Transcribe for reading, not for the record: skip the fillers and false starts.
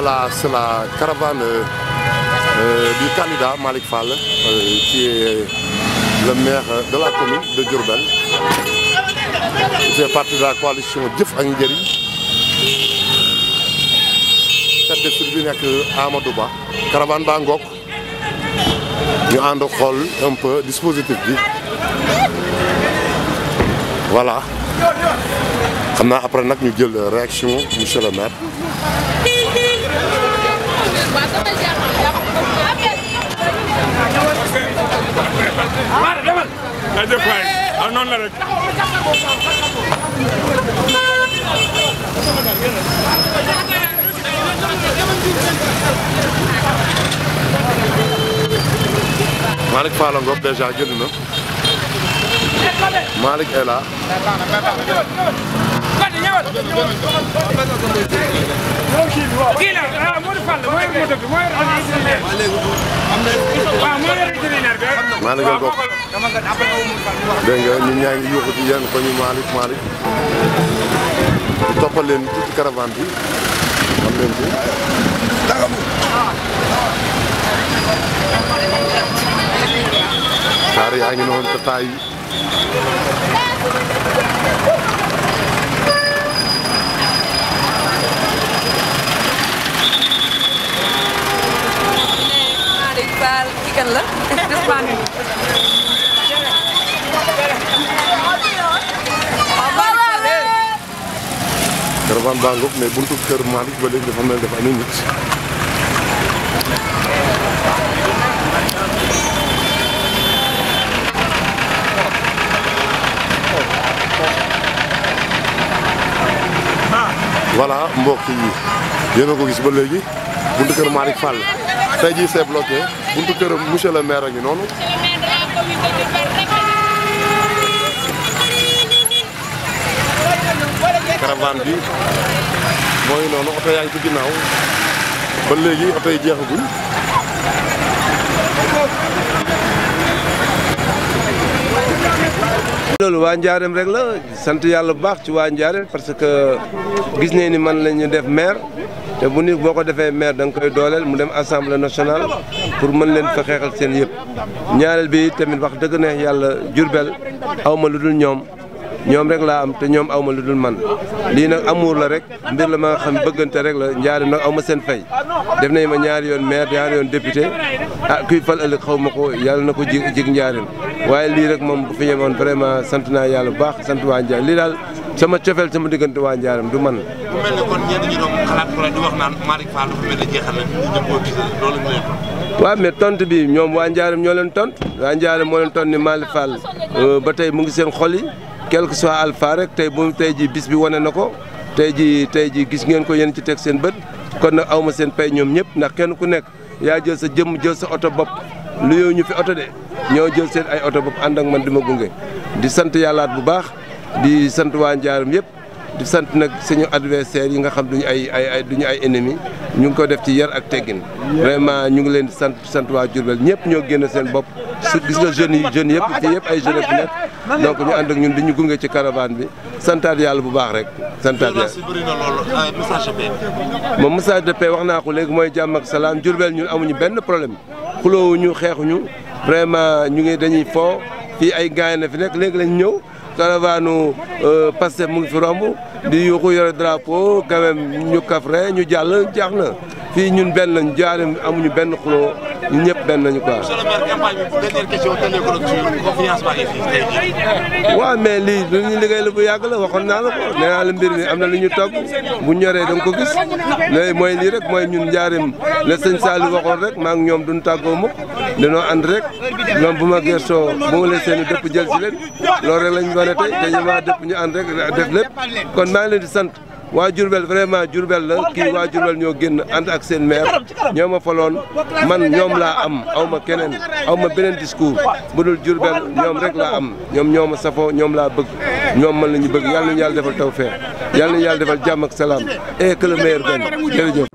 Voilà, c'est la caravane du candidat Malick Fall, qui est le maire de la commune de Diourbel. Il fait partie de la coalition Jëf ak Njëriñ. Tête de file bi nekk Amadou Ba. Caravane baa ngoog ñu ànd xool un peu dispositif bi. Voilà. xam naa après nag ñu jël réaction monsieur le maire. noonu la rek. Malick Fall ngoog déjà génn na. Malick est là. kii la Modou Fall mooy moto bi mooy Malick a ngoog. dégg nga ñun ñaa ngi yuuxu ci yenn ko ñu Malick toppal leen tuuti caravane bi xam leen ci. kaar yaa ngi noonu te taay yi. Malick Fall kii kan la. caravane baa ngoog mais buntu kër Malick ba léegi dafa mel ni dafa am nit. voilà mbokk yi yéen a ko gis ba léegi buntu kër Malick Fall tey jii c'est bloqué buntu kër monsieur le maire a ngi noonu. caravane bi mooy noonu oto yaa ngi ci ginnaaw ba léegi oto yi jeexaguñ. loolu waa Njaareem rek la sant yàlla bu baax ci waa Njaareem parce que gis nañ ni man la ñu def maire te bu nit boo ko defee maire da nga koy dooleel mu dem assemblée nationale pour mën leen fa xeexal seen yëpp. ñaareel bi tamit wax dëgg neex yàlla Diourbel aw ma lu dul ñoom rek laa am te ñoom aw ma lu dul man lii nag amour la rek mbir la ma nga xam bëggante rek la Njaareem nag aw ma seen fay def nañ ma ñaari yoon maire ñaari yoon député kuy fal ëllëg xaw ma ko yàlla na ko jig Njaareem waaye lii rek moom bu fi ñemoon vraiment sant naa yàlla bu baax sant waa Njaareem lii daal sama cofeel sama diggante waa Njaareem du man. bu mel ne kon ñenn ñi doon xalaat ko di wax naan Malick Fall dafa mel ne jeexal na ñu jëm koo gis loolu ñu leen tontu. waaw mais tontu bi ñoom waa Njaareem ñoo leen tontu waa Njaareem moo leen tontu ni Malick Fall ba tey mu ngi seen xol yi quel que soit alpha rek tey ji bis bi wane na ko tey ji gis ngeen ko yéen ci teg seen bët kon nag aw ma seen pay ñoom ñëpp ndax kenn ku nekk yaa jël sa jëmm jël sa oto bopp lu yow ñu fi oto de ñoo jël seen ay oto bopp ànd ak man di ma gunge di sant yàllaat bu baax di sant waa Njaareem yëpp di sant nag suñu adversaire yi nga xam duñu ay ennemis ñu ngi ko def ci yar ak teggin vraiment ñu ngi leen di sant waa Diourbel ñëpp ñoo génn seen bopp gis nga jeunes yëpp fii yëpp ay jeunes fi nekk donc ñu ànd ak ñun di ñu gunge ci caravane bi santaat yàlla bu baax rek santaat yàlla. message de paix. moom message de paix wax naa ko léegi mooy jàmm ak salaam Diourbel ñun amuñu benn problème xuloowuñu xeexuñu vraiment ñu ngi dañuy foo fii ay gars na fi nekk léegi lañ ñëw caravane Pastef mu ngi fi romb di yuuxu yore drapeau quand même ñu kafre ñu jàll jaax na fii ñun benn lañ Njaareem amuñu benn xuloo ñun ñëpp benn nañu quoi. monsieur le maire campagne bi dernière question tënkee ko ci confiance baa ngi fii tey jii. waaw mais lii lu ñu liggéey la bu yàgg la waxoon naa la ko nee naa la mbir mi am na lu ñu togg bu ñoree da nga ko gis léegi mooy lii rek mooy ñun Njaareem la sëñ Saliou waxoon rek maa ngi ñoom duñ tàggoo mukk dañoo ànd rek ñoom bu ma gëstoo bu ma leen seen i dëpp jël si leen loolu rek lañ wane tey te ñu maa dëpp ñu ànd rek def lépp kon maa ngi leen di sant. waa Diourbel vraiment Diourbel la kii waa Diourbel ñoo génn ànd ak seen maire ñoo ma faloon man ñoom laa am aw ma keneen aw ma beneen discours bu dul Diourbel ñoom rek laa am ñoom ñoo ma safoo ñoom laa bëgg ñoom man la ñu bëgg yàlla nañu yàlla defal tawfeex yàlla nañu yàlla defal jàmm ak salaam et que le meilleur gagne jërëjëf.